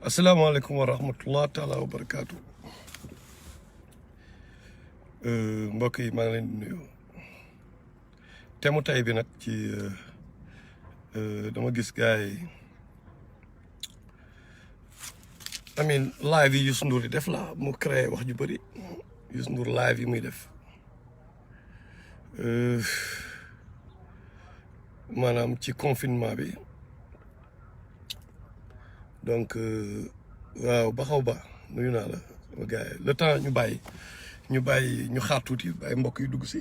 asalaamaaleykum wa rahmatullah taala wa barakaatu mbokk yi maa ngi leen di nuyu thème tey bi nag ci dama gis gars yi amin live yi Youssou Ndour di def la mu créé wax ju bëri Youssou Ndour live yi muy def maanaam ci confinement bi donc waaw Baxaw Ba nuyu naa la sama gars yi le temps ñu bàyyi ñu xaar tuuti bàyyi mbokk yi dugg si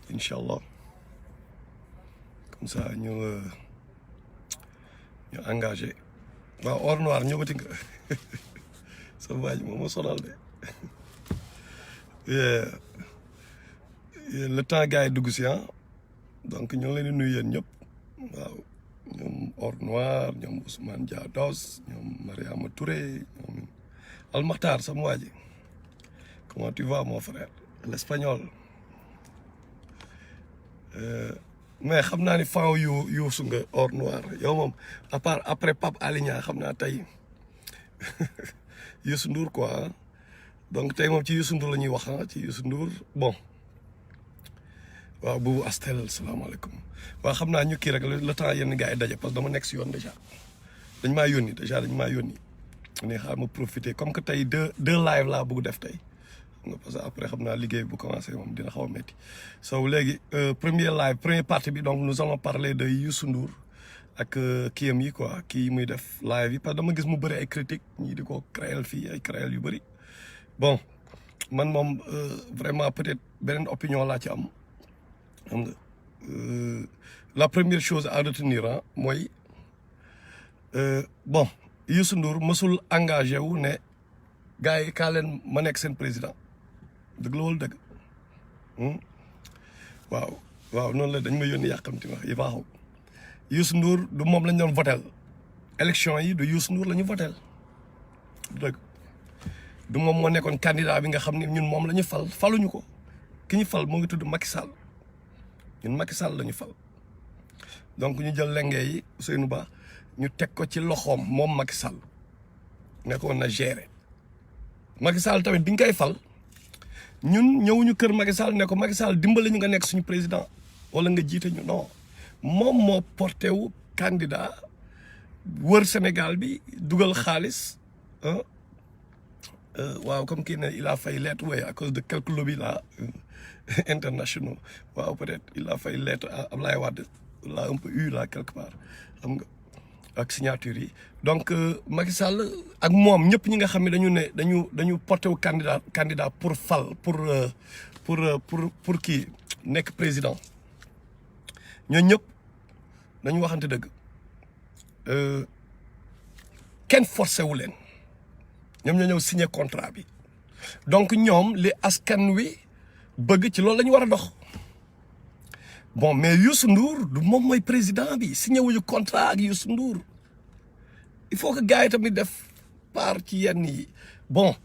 incha allah comme ça ñu engagé waaw or noir ñëwati nga sama waa ji moom moo sonal de le temps gars yi dugg si donc ñoo ngi leen di nuyu yéen ñëpp waaw ñoom or noir ñoom Ousmane Dia Dos ñoom Mariama Touré ñoom Almakhtar sama waa ji comment tu vas mon frère l'espagnol mais xam naa ni fan yuusu nga or noir yow moom à part après Pape Alé Niang xam naa tey Youssou Ndour quoi donc tey moom ci Youssou Ndour la ñuy wax ci Youssou Ndour bon waaw bu Astel salaamaaleykum waaw xam naa ñu kii rek le temps yenn gars yi daje parce que dama nekk si yoon déjà dañ maa yónni ne xaar ma profiter comme que tey deux live laa bëgg def tey parce que après xam naa liggéey bu commencé moom dina xaw a métti so léegi première partie bi donc nous allons parler de Youssou Ndour ak kiyam yi quoi kii muy def live yi parce que dama gis mu bëri ay critiques ñii di ko créel fii ay créel yu bëri bon man moom vraiment peut-être beneen opinion laa ci am xam nga la première chose à retenir mooy bon Youssou Ndour mësul engagé wu ne gars yi kaa leen ma nekk seen président dëgg la wala dëgg waaw noonu la dañ ma yónni yàqamti ma yi baaxaw Youssou Ndour du moom lañ doon votel élection yi du Youssou Ndour la ñu votel dëgg du moom moo nekkoon candidat bi nga xam ne ñun moom la ñu faluñu ko ki ñu fal moo ngi tudd Macky Sall ñun Macky Sall la ñu fal donc ñu jël lenge yi Ousseynou Ba ñu teg ko ci loxoom moom Macky Sall nekkoon na gérer Macky Sall tamit bi nga koy fal ñun ñëwuñu kër Macky Sall ne ko Macky Sall dimbali ñu nga nekk suñu président wala nga jiite ñu non moom moo porté wu candidat wër Sénégal bi dugal xaalis waaw comme kii ne il a failli l'être à cause de quelques lobbies là internationaux waaw peut-être il a failli l'être à Ablaye Wade là un peu eu là quelque part xam nga ak signature yi donc Macky Sall ak moom ñëpp ñi nga xam ne dañu porté wu candidat pour fal pour kii nekk président ñooñu ñëpp dañu waxante dëgg kenn forcé wu leen ñoom ñoo ñëw signé contrat bi donc ñoom li askan wi bëgg ci loolu la ñu war a dox bon mais Youssou Ndour du moom mooy président bi signé wuñu contrat ak Youssou Ndour il faut que gars yi tamit def part ci yenn yi bon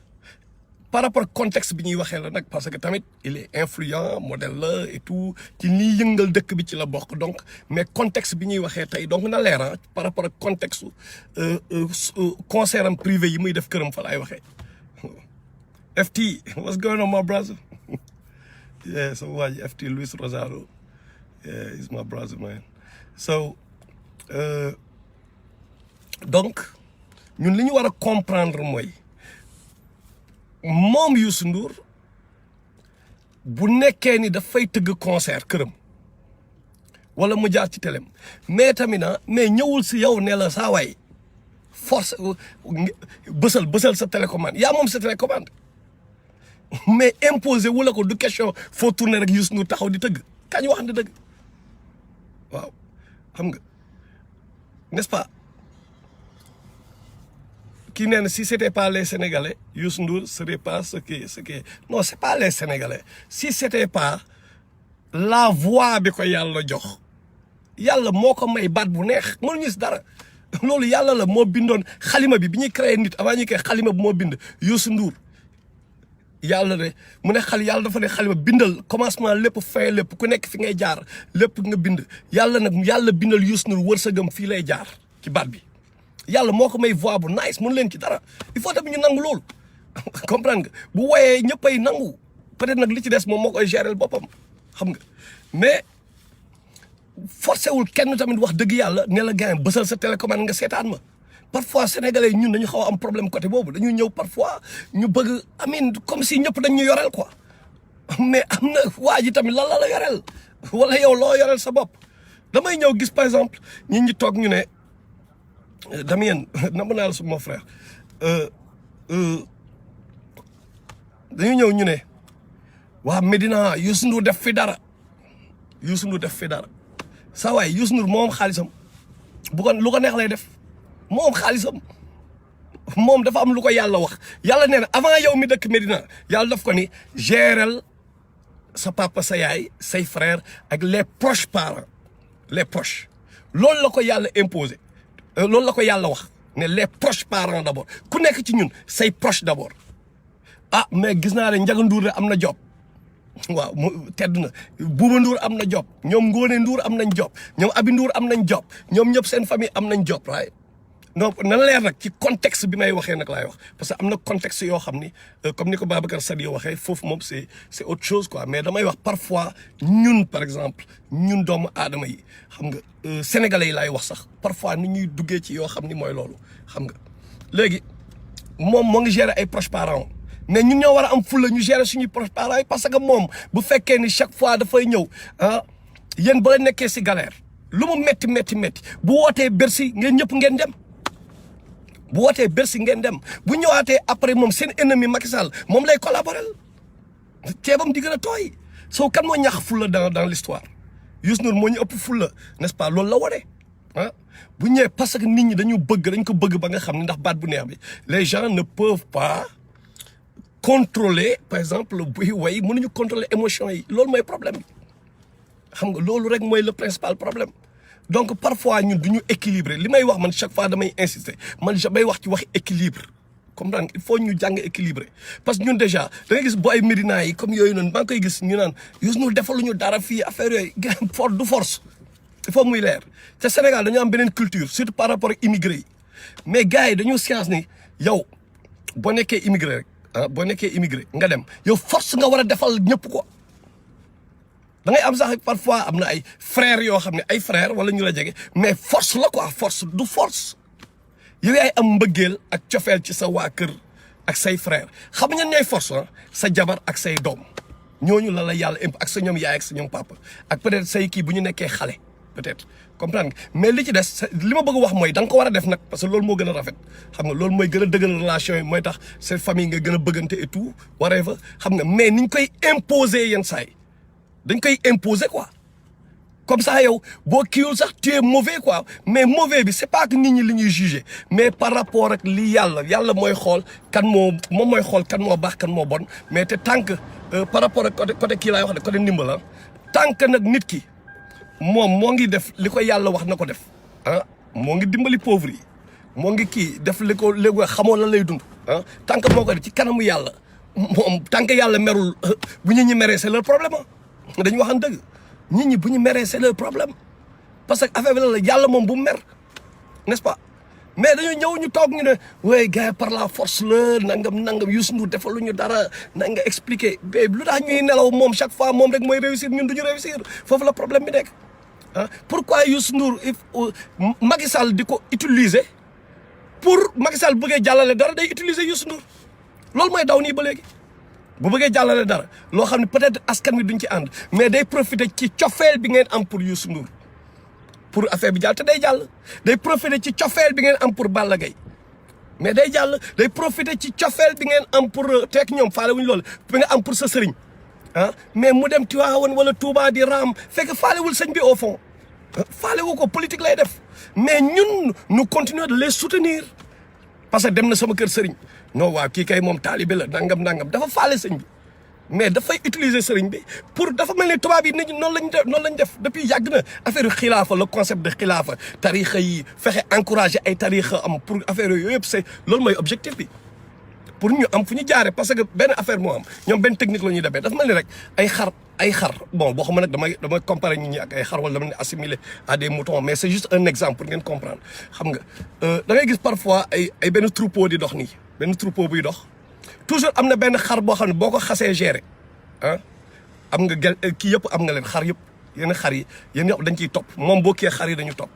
par rapport contexte bi ñuy waxee la nag parce que tamit il est influent modèle la et tout ci liy yëngal dëkk bi ci la bokk donc mais contexte bi ñuy waxee tey donc na leer par rapport ak contexte concert am privé yi muy def këram fa laay waxee FT what's going on my brother yeah so waa ji FT Luis Rosario yeah he's my brother man so donc ñun li ñu war a comprendre mooy moom Youssou Ndour bu nekkee ni dafay tëgg concert këram wala mu jaar ci télém mais tamit mais ñëwul si yow ne la saa waay force bësal sa télécommande yaa moom sa télécommande mais imposé wu la ko du question foo tourner rek Youssou Ndour taxaw di tëgg kañ waxante dëgg waaw xam nga n'est-ce pas kii nee na si c'était pas les Sénégalais Youssou Ndour serait pas ce qui non c'est pas les Sénégalais si c'était pas la voix bi ko yàlla jox yàlla moo ko may baat bu neex mënuñu si dara loolu yàlla la moo bindoon xalima bi ñuy créé nit avant ñuy koy xalima bi moo bind Youssou Ndour yàlla de mu ne yàlla dafa ne xalima bindal commencement lépp fin lépp ku nekk fi ngay jaar lépp nga bind yàlla nag yàlla bindal Youssou Ndour wërsëgam fii lay jaar ci baat bi yàlla moo ko may voix bu nice mënu leen ci dara il faut tamit ñu nangu loolu comprendre nga bu woyee ñëppay nangu peut-être nag li ci des moom moo koy gérer boppam xam nga mais forcé wul kenn tamit wax dëgg yàlla ne la gars bësal sa télécommande nga seetaan ma parfois sénégalais ñun dañu xaw a am problème côté boobu dañu ñëw parfois ñu bëgg amin comme si ñëpp dañ ñu yoreel quoi mais am na waa ji tamit lan la yoreel wala yow loo yoreel sa bopp damay ñëw gis par exemple ñi toog ñu ne Damien nam naa la suma frère dañu ñëw ñu ne waa Médina Youssou Ndour def fi dara saa waay Youssou Ndour moom xaalisam bu ko lu ko neex lay def moom xaalisam moom dafa am lu ko yàlla wax yàlla nee na avant yow mi dëkk Médina yàlla daf ko ni gérer sa papa sa yaay say frère ak les proches parents les proches loolu la ko yàlla imposé loolu la ko yàlla wax ne les proches parents d'abord ku nekk ci ñun say proches d'abord ah mais gis naa ne Ndiaga Ndour de am na job waaw mu tedd na Bouba Ndour am na job ñoom Ngone Ndour am nañ job ñoom Abi Ndour am nañ job ñoom ñëpp seen famille am nañ job right donc na leer nag ci contexte bi may waxee nag laay wax parce que am na contexte yoo xam ni comme ni ko Babacar Sadio waxee foofu moom c'est autre chose quoi mais damay wax parfois ñun par exemple ñun doomu aadama yi xam nga sénégalais yi laay wax sax parfois ni ñuy duggee ci yoo xam ni mooy loolu xam nga léegi moom moo ngi gérer ay proches parents mais ñun ñoo war a am fulla ñu gérer suñuy proches parents yi parce que moom bu fekkee ni chaque fois dafay ñëw ah yéen ba la nekkee si galère lu mu métti bu wootee Bercy ngeen ñëpp ngeen dem bu wootee Bercy ngeen dem bu ñëwaatee après moom seen ennemi Macky Sall moom lay collaborer ceebam di gën a tooy soo kan moo ñàkk fulla dans l'histoire Youssou Ndour moo ñu ëpp fulla n'est-ce pas loolu la wane ah bu ñëwee parce que nit ñi dañ ko bëgg ba nga xam ne ndax baat bu neex bi les gens ne peuvent pas contrôler par exemple buy way mënuñu contrôler émotion yi loolu mooy problème bi xam nga loolu rek mooy le principal problème donc parfois ñun du ñu équilibré li may wax man chaque fois damay insister man damay wax ci waxi équilibre comprendre il faut ñu jàng équilibré parce que ñun déjà da nga gis bu ay Médina yi comme yooyu noonu maa ngi koy gis ñu naan Youssou Ndour defaluñu dara fii affaire yooyu force du force il faut muy leer te Sénégal dañu am beneen culture surtout par rapport ak immigré yi mais gars yi dañoo science ni yow boo nekkee immigré rek ah boo nekkee immigré nga dem yow force nga war a defal ñëpp quoi da ngay am sax parfois am na ay frères yoo xam ne ay frères wala ñu la jege mais force la quoi force du force yow yaay am mbëggeel ak cofeel ci sa waa kër ak say frères xam nga ñooy force ah sa jabar ak say doom ñooñu la yàlla ak sa ñoom yaay ak sa ñoom papa ak peut-être say kii bu ñu nekkee xale peut-être comprendre nga mais li ci des li ma bëgg a wax mooy da nga ko war a def nag parce que loolu moo gën a rafet xam nga loolu mooy gën a dëggal relation yi mooy tax seen famille nga gën a bëggante et tout waree fa xam nga mais niñ koy imposer yenn saa yi dañ koy imposer quoi comme ça yow boo kiiwul sax tu es mauvais quoi mais mauvais bi c'est pas que nit ñi li ñuy juger mais par rapport ak li yàlla mooy xool kan moom mooy xool kan moo baax kan moo bon mais te tant que par rapport ak côté kii laay wax de côté ndimbal tant que nag nit ki moom moo ngi def li ko yàlla wax na ko def ah moo ngi dimbali pauvre yi moo ngi kii def li ko léegi xamoo lan lay dund ah tant que moo ko def ci kanamu yàlla moom tant que yàlla merul bu ñu meree c'est leur problème dañu waxan dëgg nit ñi bu ñu meree c'est leur problème parce que affaire bi la yàlla moom bu mer n'est-ce pas mais dañoo ñëw ñu toog ñu ne ouais gars par la force la nangam Youssou Ndour defalu ñu dara na nga expliquer mais lu tax ñuy nelaw moom chaque fois moom rek mooy réussir ñun duñu réussir foofu la problème bi nekk ah pourquoi Youssou Ndour Macky Sall di ko utiliser pour Macky Sall bëggee jàllale dara day utiliser Youssou Ndour loolu mooy daw nii ba léegi bu bëggee jàllale dara loo xam ne peut-être askan wi duñ ci ànd mais day profiter ci cofeel bi ngeen am pour Youssou Ndour pour affaire bi jàll te day jàll day profiter ci cofeel bi ngeen am pour Balla Gaye mais day jàll day profiter ci cofeel bi ngeen am pour teek ñoom faale wuñu loolu bi nga am pour sa sëriñ ah mais mu dem Tivaouane wala Touba di raam fekk faalewul sëñ bi au fond faalewu ko politique lay def mais ñun nous continuons de les soutenir parce que dem na sama kër sëriñ non waaw kii kay moom taalibe la nangam dafa faale sëñ bi mais dafay utiliser sëriñ bi pour dafa mel ni tubaab yi nit ñi noonu lañ def depuis yàgg na affaire yu xilaafa le concept de xilaafa tarixa yi fexe encourager ay tarixa am pour affaire yooyu yëpp c'est loolu mooy objectif bi pour ñu am fu ñu jaaree parce que benn affaire moo am ñoom benn technique la ñuy demee dafa mel ni rek ay xar bon boo xam ne nag damay comparer nit ñi ak ay xar wala dama ne assimilé à des moutons mais c'est juste un exemple pour ngeen comprendre xam nga da ngay gis parfois ay benn troupeau di dox nii benn troupeau buy dox toujours am na benn xar boo xam ne boo ko xasee gérer ah am nga gel kii yëpp am nga leen xar yëpp yenn xar yi yéen yëpp dañ ciy topp moom boo kii xar yi dañu topp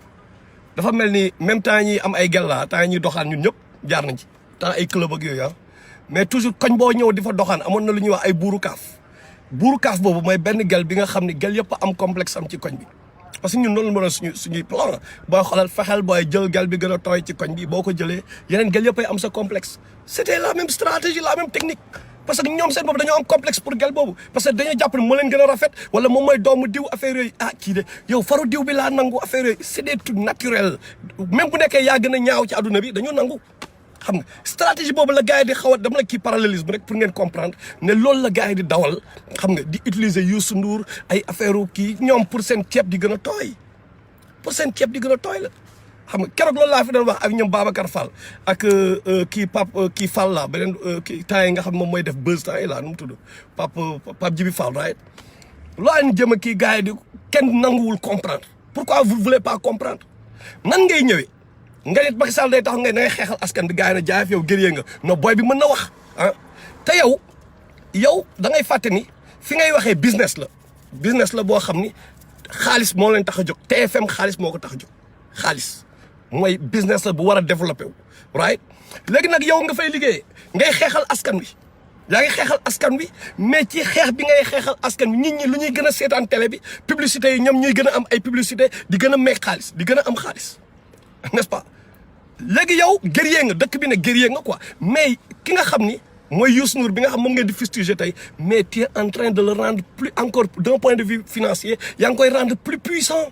dafa mel ni même temps ñi am ay gel la temps ñuy doxaan ñun ñëpp jaar nañ ci temps ay club ak yooyu mais toujours koñ boo ñëw di fa doxaan amoon na lu ñuy wax ay buuru kaaf boobu mooy benn gel bi nga xam ne gel yëpp am complexe am ci koñ bi parce que ñun noonu la mën a suñuy plan booy xoolal fexeel booy jël gel bi gën a tooy ci koñ bi boo ko jëlee yeneen gel yëpp ay am sa complexe c'était la même stratégie la même technique parce que ñoom seen bopp dañoo am complexe pour gel boobu parce que dañoo jàpp ne moo leen gën a rafet wala moom mooy doomu diw affaire yooyu kii de yow faru diw bi laa nangu affaire yooyu c'est des trucs naturels même bu nekkee yaa gën a ñaaw ci àdduna bi dañoo nangu xam nga stratégie boobu la gars yi di xaw a dama la kii parallélisme rek pour ngeen comprendre ne loolu la gars yi di dawal xam nga di utiliser Youssou Ndour ay affaire kii ñoom pour seen ceeb di gën a tooy la xam nga keroog loolu laa fi doon wax ak ñoom Babacar Fall ak kii Fall la beneen kii temps yi nga xam moom mooy def buzz temps yi laa nu mu tudd Pape Djibi Fall right loo jëm a kii gars yi di kenn nanguwul comprendre pourquoi vous voulez pas comprendre nan ngay ñëwee nga nit Macky Sall day tax ngay da ngay xeexal askan bi gars yi na jaay fi yow gërëyee nga non booy bi mën na wax te yow da ngay fàtte ni fi ngay waxee business la boo xam ni xaalis moo leen tax a jóg TFM xaalis moo ko tax a jóg xaalis mooy business la bu war a développé wu right léegi nag yow nga fay liggéeyee ngay xeexal askan wi yaa ngi xeexal askan wi mais ci xeex bi ngay xeexal askan wi nit ñi lu ñuy gën a seetaan télé bi publicité yi ñoom ñuy gën a am ay publicité di gën a meeg xaalis di gën a am xaalis n'est-ce pas léegi yow guerrier nga dëkk bi ne guerrier nga quoi mais ki nga xam ni mooy Youssou Ndour bi nga xam moom ngeen di fustiger tey mais tu es en train de le rendre plus encore d'un point de vue financier yaa ngi koy rendre plus puissant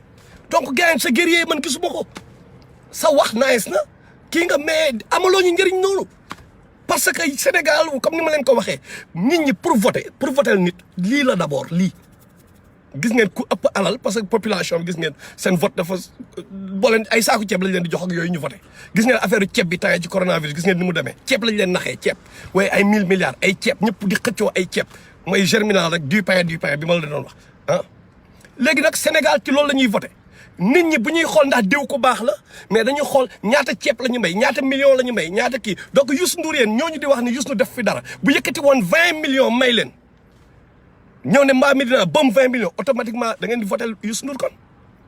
donc gars sa guerrier man gisuma ko sa wax nice na kii nga mais amaloo ñu njëriñ noonu parce que Sénégal comme ni ma leen ko waxee nit ñi pour voter nit lii la d'abord lii gis ngeen ku ëpp alal parce que population bi gis ngeen seen vote dafa boo leen ay saaku ceeb lañ leen di jox ak yooyu ñu voté gis ngeen affaire ceeb bi tawee ci coronavirus gis ngeen ni mu demee ceeb lañ leen naxee ceeb waaye ay 1000 milliards ay ceeb ñëpp di xëccoo ay ceeb mooy germinal rek du pain bi ma la doon wax léegi nag Sénégal ci loolu la ñuy voté nit ñi bu ñuy xool ndax diw ko baax la mais dañuy xool ñaata ceeb la ñu may ñaata millions la ñu may ñaata kii donc Youssou Ndour yéen ñooñu di wax ne Youssou Ndour def fi dara bu yëkkati woon 20 millions may leen ñëw ne mbaa mi dina bam 20 millions automatiquement da ngeen di voter Youssou Ndour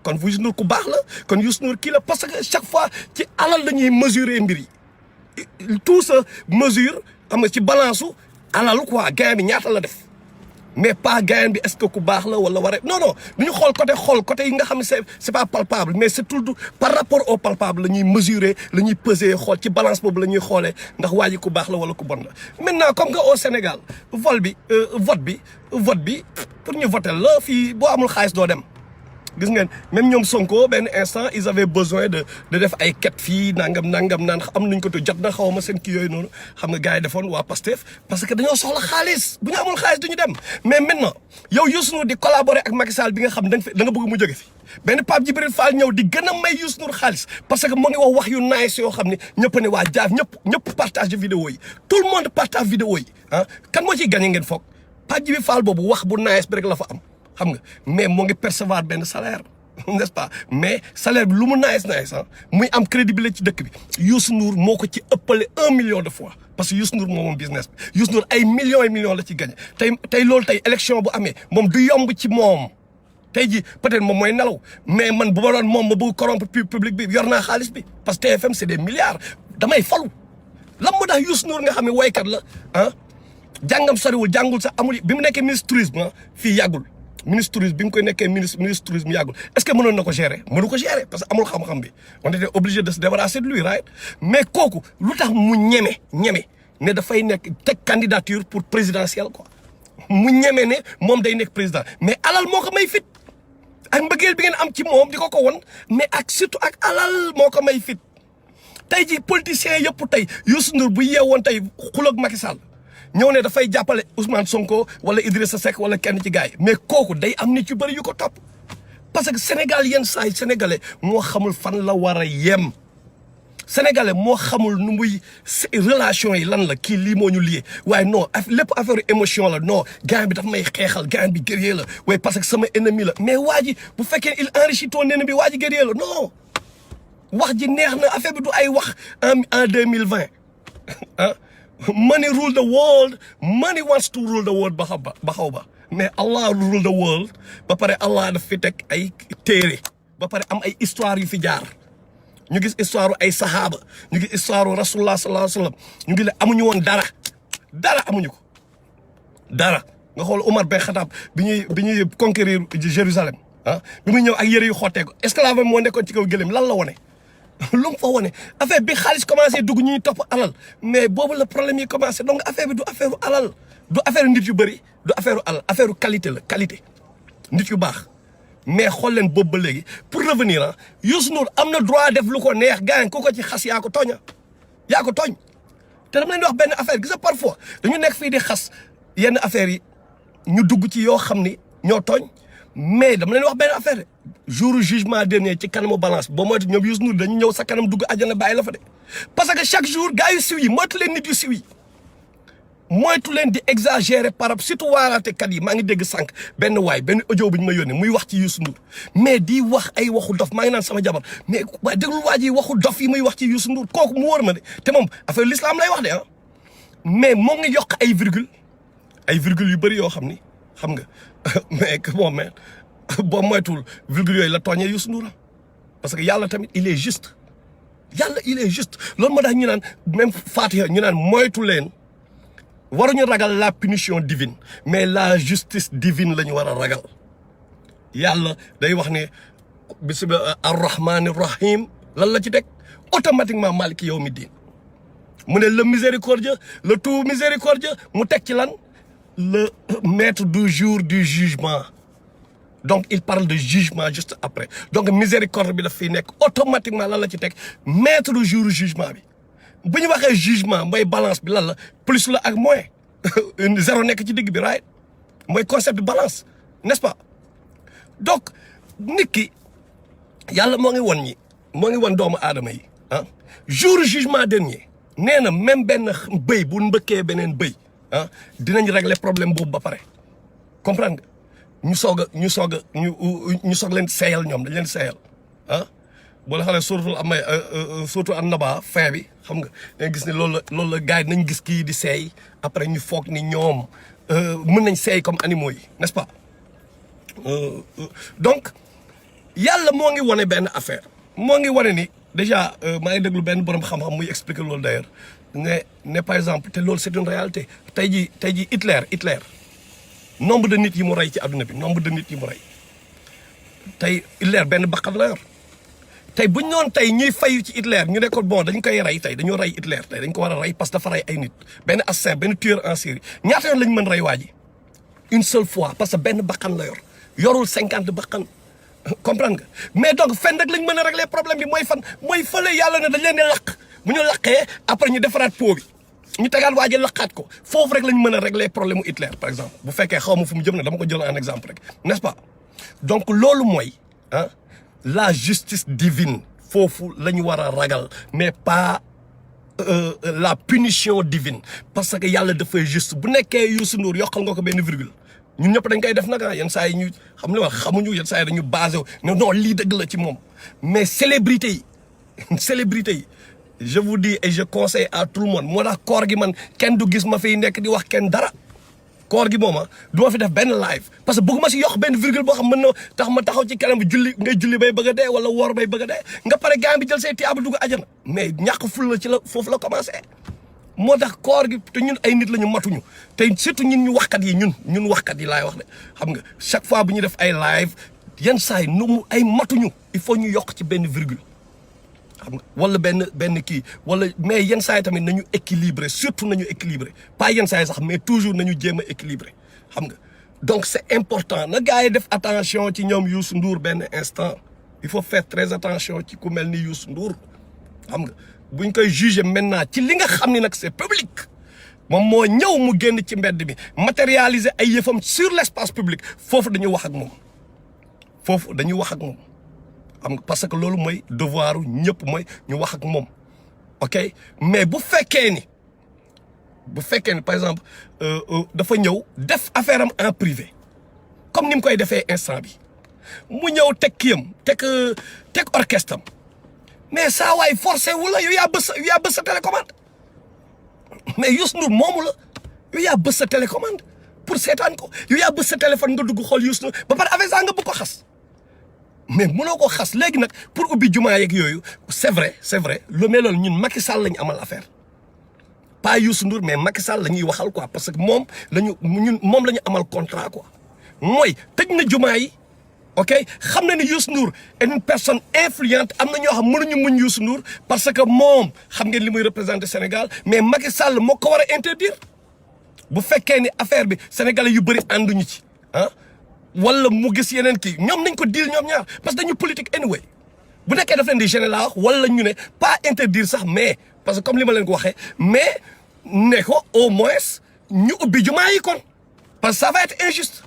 kon Youssou Ndour ku baax la kon Youssou Ndour kii la parce que chaque fois ci alal la ñuy mesurer mbir yi tout ça mesure xam nga ci balance su alal quoi gain bi ñaata la def mais pas gain bi est-ce que ku baax la wala waree non du ñu xool côté yi nga xam ne c'est pas palpable mais c'est tout par rapport au palpable la ñuy mesurer la ñuy peser xool ci balance boobu la ñuy xoolee ndax waa ji ku baax la wala ku bon la. maintenant comme que au Sénégal vote bi pour ñu voter la fii boo amul xaalis doo dem. gis ngeen même ñoom Sonko benn instant ils avaient besoin de def ay quête fii nangam naan am nañ ko te jot na xaw ma seen kii yooyu noonu xam nga gars yi defoon waa Pastef parce que dañoo soxla xaalis bu ñu amul xaalis duñu dem mais maintenant yow Youssou Ndour di collaborer ak Macky Sall bi nga xam da nga bëgg mu jóge fi benn Pape Djibril Fall ñëw di gën a may Youssou Ndour xaalis parce que mu ngi wax yu nice yoo xam ne ñëpp ne waa jaaf ñëpp partage vidéo yi tout le monde partage vidéo yi kan moo ciy gagné ngeen foog Pape Djibril Fall boobu wax bu nice bi rek la fa am xam nga mais moo ngi percevoir benn salaire n'est-ce pas mais salaire bi lu mu nice muy am crédibilité ci dëkk bi Youssou Ndour moo ko ci ëppale 1 million de fois parce que Youssou Ndour moom business bi Youssou Ndour ay millions et millions la ci gagné tey loolu tey élection bu amee moom du yomb ci moom tey ji peut-être moom mooy nelaw mais man bu ma doon moom ma bëgg corrompre public bi yor naa xaalis bi parce que TFM c'est des milliards damay falu lan moo tax Youssou Ndour nga xam ne woykat la jàngam soriwul jàngul sax amul bi mu nekkee ministre tourisme fii yàggul ministre tourisme bi mu koy nekkee ministre tourisme yàggul est-ce que mënoon na ko gérer mënu ko gérer parce que amul xam-xam bi on était obligé de se débarrasser de lui right mais kooku lu tax mu ñeme ne dafay nekk teg candidature pour présidentielle quoi mu ñeme ne moom day nekk président mais alal moo ko may fit ak mbëggeel bi ngeen am ci moom di ko won mais ak surtout ak alal moo ko may fit tey ji politiciens yëpp tey Youssou Ndour bu yeewoon tey xuloog Macky Sall ñëw ne dafay jàppale Ousmane Sonko wala Idrissa Seck wala kenn ci gars yi mais kooku day am nit yu bëri yu ko topp parce que Sénégal yenn saa yi sénégalais moo xamul fan la war a yem sénégalais moo xamul nu muy relation yi lan la kii lii moo ñu lié waaye non lépp affaire émotion la non gars bi daf may xeexal gars bi guerrier la waaye parce que sama ennemi la mais waa ji bu fekkee il enrichit ton ennemi waa ji guerrier la non wax ji neex na affaire bi du ay wax en 2020 ah money rule the world money wants to rule the world ba xaw ba mais Allah rule the world ba pare Allah daf fi teg ay téere ba pare am ay histoire yu fi jaar ñu gis histoire ay sahaaba ñu gis histoire rasulullah sallallahu alayhi wasallam ñu ngi amuñu woon dara amuñu ko dara nga xool Omar Ben Khattab bi ñuy conquérir Jérusalem ah bi muy ñëw ak yëre yu xottee ko esclave moo nekkoon ci kaw gëléem lan la wone lu mu fa wone affaire bi xaalis commencé dugg ñuy topp alal mais boobu la problème yi commencé donc affaire bi du affaire alal du affaire nit yu bëri du affaire alal affaire qualité la qualité nit yu baax mais xool leen boobu ba léegi pour revenir ah Youssou Ndour am na droit def lu ko neex gaañ ku ko ci xas yaa ko tooñ te dama leen di wax benn affaire gis nga parfois dañu nekk fii di xas yenn affaires yi ñu dugg ci yoo xam ni ñoo tooñ mais dama leen wax benn affaire jour jugement dernier ci kanamu balance boo moytu ñoom Youssou Ndour dañu ñëw sa kanam dugg àjjana bàyyi la fa de parce que chaque jour gars yu siw yi moytu leen nit yu siw yi moytu leen di exagérer par rapport surtout waaraatekat yi maa ngi dégg sànq benn audio bu ñu ma yónnee muy wax ci Youssou Ndour mais di wax ay waxu dof maa ngi naan sama jabar mais waaye déglu waa ji waxu dof yi muy wax ci Youssou Ndour kooku mu wóor ma de te moom affaire l'islam lay wax de ah mais moo ngi yokk ay virgule yu bëri yoo xam ni xam nga mais bon mais boo moytuwul virgule yooyu la tooñee Youssou Ndour parce que yàlla tamit il est juste loolu moo tax ñu naan même Fatiha ñu naan moytu leen waruñu ragal la punition divine mais la justice divine la ñu war a ragal yàlla day wax ne bismillah ar-rahman ar-rahim lan la ci teg automatiquement maliki yawmi din mu ne le miséricordieux le tout miséricordieux mu teg ci lan le maître du jour du jugement donc il parle de jugement juste après donc miséricorde bi daf fiy nekk automatiquement lan la ci teg maître du jour du jugement bi bu ñu waxee jugement mooy balance bi lan la plus la ak moins zéro nekk ci digg bi right mooy concept de balance n'est-ce pas donc nit ki yàlla moo ngi won doomu aadama yi ah jour jugement dernier nee na même benn bëy bu mbëkkee beneen bëy ah dinañ régler problème boobu ba pare comprendre nga ñu soog leen seeyal ñoom dañ leen seeyal ah boo la xoolee surtout am surtout an naba fin bi xam nga gis ne loolu la gars yi nañ gis kii di seey après ñu foog ni ñoom mën nañ seey comme animaux yi n'est-ce pas donc yàlla moo ngi wane benn affaire moo ngi wane ni déjà maa ngi déglu benn borom xam-xam muy expliquer loolu d'ailleurs ne par exemple te loolu c'est une réalité tey jii Hitler nombre de nit yi mu rey ci adduna bi nombre de nit yi mu rey tey Hitler benn bakkan la yor tey bu ñu noon tey ñuy fayu ci Hitler ñu ne ko bon dañ koy rey tey dañoo rey Hitler tey dañ ko war a rey parce que dafa rey ay nit benn assassin benn tueur en série ñaata yoon lañ mën rey waa ji une seule fois parce que benn bakkan la yorul 50 bakkan comprendre nga mais donc fenn rek lañ mën a régler problème bi mooy fële yàlla ne dañ leen di lakk bu ñu laqee après ñu defaraat pot bi ñu tegaat waa ji laqaat ko foofu rek lañ mën a régler problème mu Hitler par exemple bu fekkee xaw ma fu mu jëm nag dama ko jël en exemple rek n'est-ce pas donc loolu mooy ah la justice divine foofu la ñu war a ragal mais pas la punition divine parce que yàlla dafay juste bu nekkee Youssou Ndour yokkal nga ko benn virgule ñun ñëpp dañ koy def nag yenn saa yi ñu xam ne wax xamuñu yenn saa yi dañu basé wu ne non lii dëgg la ci moom mais célébrité yi je vous dis et je conseille à tout le monde moo tax koor gi man kenn du gis ma fiy nekk di wax kenn dara koor gi moom du ma fi def benn live parce que bëgguma si yokk benn virgule boo xam mën na tax ma taxaw ci kanam bi ngay julli bay bëgg a dee wala woor bay bëgg a dee nga pare gaa bi jël say tiyaaba dugg àjjana mais ñàkk ful la ci la foofu la commencé moo tax koor gi te ñun ay nit la ñu matuñu te surtout ñun ñu waxkat yi ñun waxkat yi laay wax de xam nga chaque fois bu ñu def ay live yenn saa yi nu mu ay matuñu il faut ñu yokk ci benn virgule xam nga wala benn kii wala mais yenn saa yi tamit nañu équilibré surtout nañu équilibré pas yenn saa yi sax mais toujours nañu jéem a équilibré xam nga donc c'est important na gars yi def attention ci ñoom Youssou Ndour benn instant il faut faire très attention ci ku mel ni Youssou Ndour xam nga buñ koy juger maintenant ci li nga xam ni nag c'est public moom moo ñëw mu génn ci mbedd mi matérialiser ay yëfam sur l'espace public foofu dañuy wax ak moom xam nga parce que loolu mooy devoiru ñëpp mooy ñu wax ak moom ok mais bu fekkee ni par exemple dafa ñëw def affaire am en privé comme ni mu koy defee instant bi mu ñëw teg kiyam teg orchestre am mais saa waay forcé wu la yow yaa bës sa télécommande mais Youssou Ndour moomu la yow yaa bës sa télécommande pour seetaan ko yow yaa bës sa téléphone nga dugg xool Youssou Ndour ba pare avec ça nga bëgg ko xas mais mënoo ko xas léegi nag pour ubbi jumaa yeeg yooyu c'est vrai mais loolu ñun Macky Sall lañu amal affaire pas Youssou Ndour mais Macky Sall la ñuy waxal quoi parce que moom la ñu amal contrat quoi mooy tëj na jumaa yi ok xam na ni Youssou Ndour est une personne influente am na ñoo xam mënuñu muñ Youssou Ndour parce que moom xam ngeen li muy représenter Sénégal mais Macky Sall moo ko war a interdire bu fekkee ni affaire bi sénégalais yu bëri ànduñu ci ah wala mu gis yeneen kii ñoom nañ ko deal ñoom ñaar parce que dañu politique anyway bu nekkee daf leen di gêner laa wax wala ñu ne pas interdire sax mais parce que comme li ma leen ko waxee mais ne ko au moins ñu ubbi jumaa yi kon parce que ça va être injuste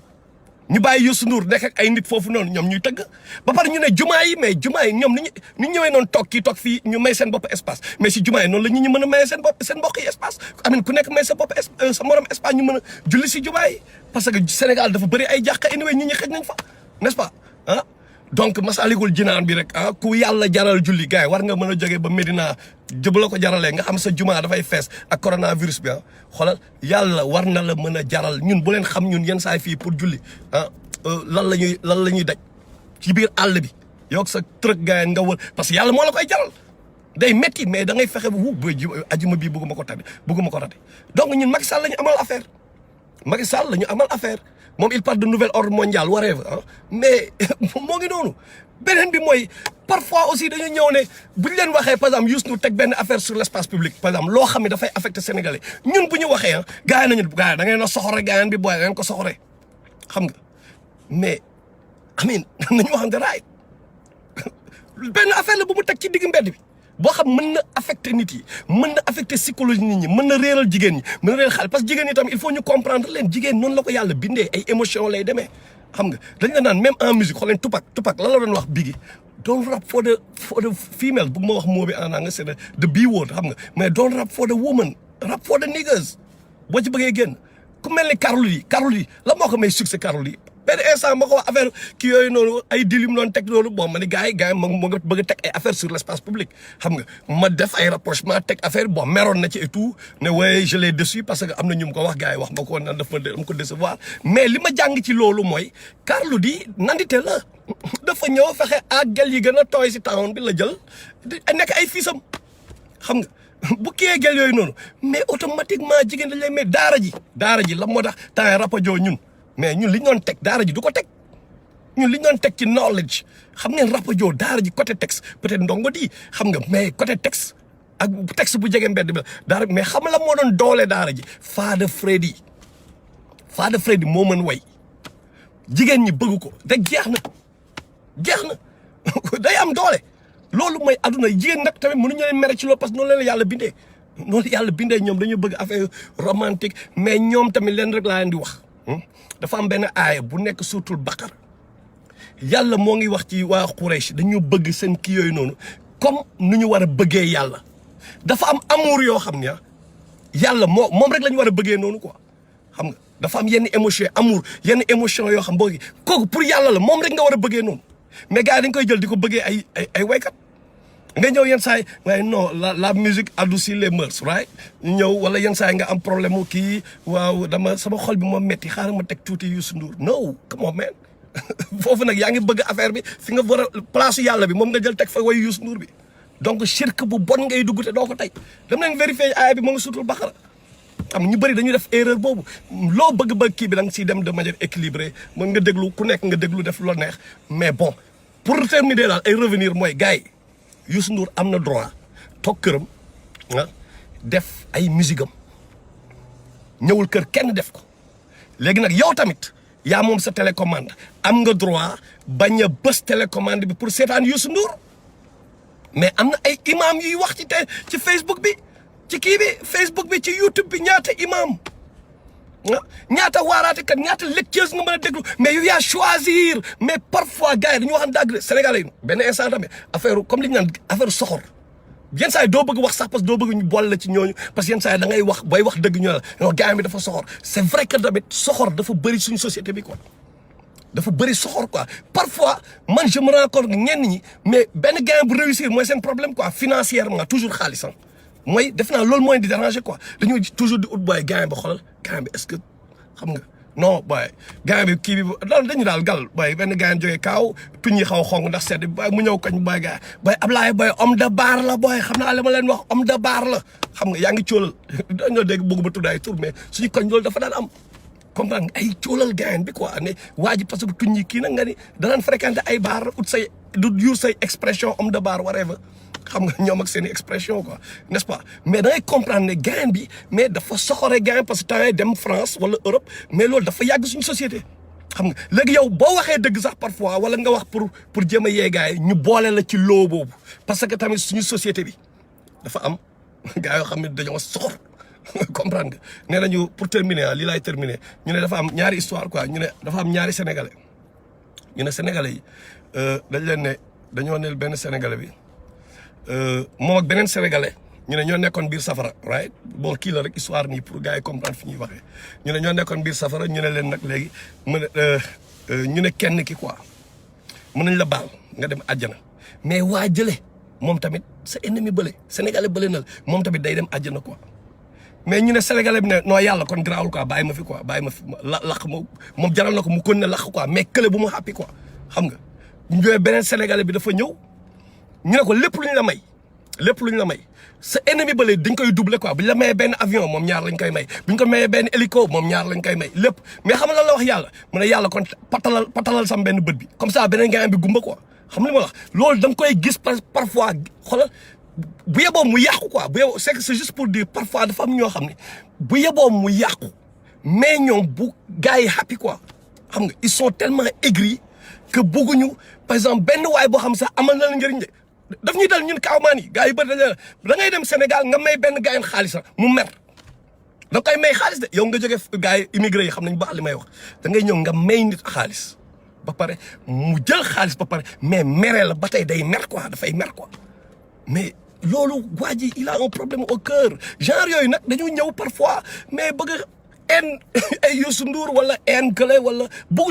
ñu bàyyi Youssou Ndour nekk ak ay nit foofu noonu ñoom ñuy tëgg ba pare ñu ne jumaa yi mais jumaa yi ñoom ni ñu ñëwee noonu toog fii ñu may seen bopp espace mais si jumaa yi noonu la ñu mën a maye seen mbokk yi espace amin ku nekk may sa bopp sa morom espace ñu mën a julli si jumaa yi parce que Sénégal dafa bëri ay jàkka anyway ñi xëj nañ fa n'est-ce pas ah donc Masaalikul Jinaan bi rek ah ku yàlla jaral julli gars yi war nga mën a jógee ba Médina jëb la ko jaralee nga xam sa jumaa dafay fees ak coronavirus bi ah xoolal yàlla war na la mën a jaral ñun bu leen xam ñun yenn saay fii pour julli ah lan la ñuy daj ci biir àll bi yow sa truc gars yi nga wër parce que yàlla moo la koy jaral day métti mais da ngay fexe ba ajuma bii bëgguma ko rate donc ñun Macky Sall la ñu amal affaire moom il parle de nouvel ordre mondial whatever ah mais moo ngi noonu beneen bi mooy parfois aussi dañu ñëw ne bu ñu leen waxee par exemple Youssou Ndour teg benn affaire sur l'espace public par exemple loo xam ne dafay affecter sénégalais ñun bu ñu waxee ah gars yi da ngeen a soxore gars bi booy da ngeen ko soxore xam nga mais amin nañu waxante raay benn affaire la bu mu teg ci digg mbedd bi boo xam mën na affecter nit yi mën na affecter psychologie nit ñi mën na réeral jigéen ñi mën na réeral xale parce que jigéen ñi tam il faut ñu comprendre leen jigéen noonu la ko yàlla bindee ay émotion lay demee xam nga dañ la naan même en musique xool leen Tupac lan la doon wax Biggie don't rap for the female bu ma wax moo bi en anglais c'est the B word xam nga mais don't rap for the woman rap for the niggas boo ci bëggee génn ku mel ni Carlou D la moo ko may succès Carlou D benn instant ma ko wax affaire kii yooyu noonu ay dilim noonu teg loolu bon ma ne gars yi moo nga bëgg a teg ay affaire sur l'espace public xam nga ma def ay rapprochement teg affaire bon meroon na ci et tout ne waaye je l'ai déçu parce que am na ñu mu ko wax gars yi wax ma ko nan daf ma ko décevoir mais li ma jàng ci loolu mooy Carlou D nandite la dafa ñëw fexe ak gel yi gën a tooy si town bi la jël nekk ay fiisam xam nga bu kiyee gel yooyu noonu mais automatiquement jigéen dañ lay mais daara ji la moo tax temps rapajo ñun mais ñun li ñu doon teg daara ji du ko teg ñun li ñu doon teg ci knowledge xam ngeen rapajo daara ji côté texte peut-être ndongo di xam nga mais côté texte ak texte bu jege mbedd bi daara mais xam la moo doon doole daara ji Fada Freddy moo mën way jigéen ñi bëgg ko rek jeex na day am doole loolu mooy adduna jigéen nag tamit mënuñu leen mere ci loolu parce que noonu leen yàlla bindee ñoom dañu bëgg affaire romantique mais ñoom tamit leen rek laa leen di wax dafa am benn aaya bu nekk suuratul Baqara yàlla moo ngi wax ci waa Quraysh dañu bëgg seen kii yooyu noonu comme nu ñu war a bëggee yàlla dafa am amour yoo xam ne yàlla moom rek la ñu war a bëggee noonu quoi xam nga dafa am yenn émotion amour yenn émotion yoo xam boo kooku pour yàlla la moom rek nga war a bëggee noonu mais gars yi dañ koy jël di ko bëggee ay waykat nga ñëw yenn saa yi waaye non la musique adoucit les mœurs right ñëw wala yenn saa yi nga am problème mu kii waaw sama xol bi moo metti xaaral ma teg tuuti Youssou Ndour no come on man foofu nag yaa ngi bëgg affaire bi fi nga war a place yàlla bi moom nga jël teg fa way Youssou Ndour bi donc shirk bu bon ngay dugg te doo ko tey dem nañ vérifier aaya bi moo ngi suutul Baqara xam ñu bëri dañuy def erreur boobu loo bëgg kii bi da nga siy dem de manière équilibrée mën nga déglu ku nekk nga déglu def lo neex mais bon pour terminer daal ay revenir mooy gars yi Youssou Ndour am na droit toog këram def ay musique am ñëwul kër kenn def ko léegi nag yow tamit yaa moom sa télécommande am nga droit bañ a bës télécommande bi pour seetaan Youssou Ndour mais am na ay imam yuy wax ci Facebook bi ci kii bi Facebook bi ci YouTube bi ñaata imam ñaata waaraatekat ñaata lecteurs nga mën a déglu mais yow yaa choisir mais parfois gars yi dañu waxan dàgg Sénégalais yi benn instant tamit affaire comme li ñu naan affaire soxor yenn saa yi doo bëgg wax sax parce que doo bëgg ñu boole la ci ñooñu parce que yenn saa yi da ngay wax bay wax dëgg ñu la non gars bi dafa soxor c'est vrai que tamit soxor dafa bëri suñu société bi quoi dafa bëri soxor quoi parfois man je me rends compte ñenn ñi mais benn gars bu réussir mooy seen problème quoi financièrement toujours xaalisam mooy def naa loolu mooy di déranger quoi dañoo toujours di ut booy gars ba xoolal gars bi est-ce que xam nga non booy gars bi kii bi daal dañu daal gal booy benn gars yi jógee kaaw tuñ yi xaw xong ndax sedd booy mu ñëw koñ booy gars booy Ablaye booy homme de bar la booy xam naa li ma leen wax homme de bar la xam nga yaa ngi cóolal dañoo dégg bëgg ba tudd ay tur mais suñu koñ loolu dafa daan am comprendre ay cóolal gars bi quoi ne waa ji parce que tuñ yi kii nag nga ni danaan fréquenter ay bar ut say du yor say expression homme de bar whatever xam nga ñoom ak seen i expression quoi n'est-ce pas mais da ngay comprendre ne gain bi mais dafa soxore gain parce que temps yii dem France wala Europe mais loolu dafa yàgg suñu société xam nga léegi yow boo waxee dëgg sax parfois wala nga wax pour jéem a yee gars yi ñu boole la ci loo boobu parce que tamit suñu société bi dafa am gars yoo xam ne dañoo soxor comprendre nga nee nañu pour terminer lii laay terminer ñu ne dafa am ñaari histoire quoi ñu ne dafa am ñaari sénégalais ñu ne sénégalais yi dañ leen ne dañoo neel benn sénégalais bi. moom ak beneen sénégalais ñu ne ñoo nekkoon biir safara right bon kii la rek histoire nii pour gars yi comprendre fi ñuy waxee ñu ne ñoo nekkoon biir safara ñu ne leen nag léegi mu ne ñu ne kenn ki quoi mën nañ la baal nga dem àjjana mais waa jële moom tamit sa ennemi bële sénégalais bële na moom tamit day dem àjjana quoi mais ñu ne sénégalais bi ne non yàlla kon garaawul quoi bàyyi ma fi quoi bàyyi ma fi laq moom jaral na ko mu kon ne laq quoi mais kële bu mu xàppi quoi xam nga ñu beneen sénégalais bi dafa ñëw ñu ne ko lépp lu ñu la may lépp lu ñu la may sa ennemi ba léegi dañ koy doubler quoi bu ñu la mayee benn avion moom ñaar lañ koy may bu ñu ko mayee benn hélico moom ñaar lañ koy may lépp mais xam nga lan la wax yàlla mu ne yàlla kon patalal sam benn bët bi comme ça beneen gars bi gumba quoi xam nga li ma wax loolu da nga koy gis parfois xoolal bu yeboo mu yàqu quoi bu yeboo c'est juste pour dire parfois dafa am ñoo xam ne bu yeboo mu yàqu mais ñoom bu gars yi happy quoi xam nga ils sont tellement aigris que bëgguñu par exemple benn waay boo xam sax amal na la njëriñ de daf ñuy dal ñun kawmaan yi gars yi bëri da ngay dem Sénégal nga may benn gars yi xaalis mu mer da koy may xaalis de yow nga jógee gars yi immigré yi xam nañ baax li may wax da ngay ñëw nga may nit xaalis ba pare mu jël xaalis ba pare mais meree la ba tey day mer quoi dafay mer quoi mais loolu waa ji il a un problème au cœur genre yooyu nag dañu ñëw parfois mais bëgg en ay Youssou Ndour wala en kële wala bëgg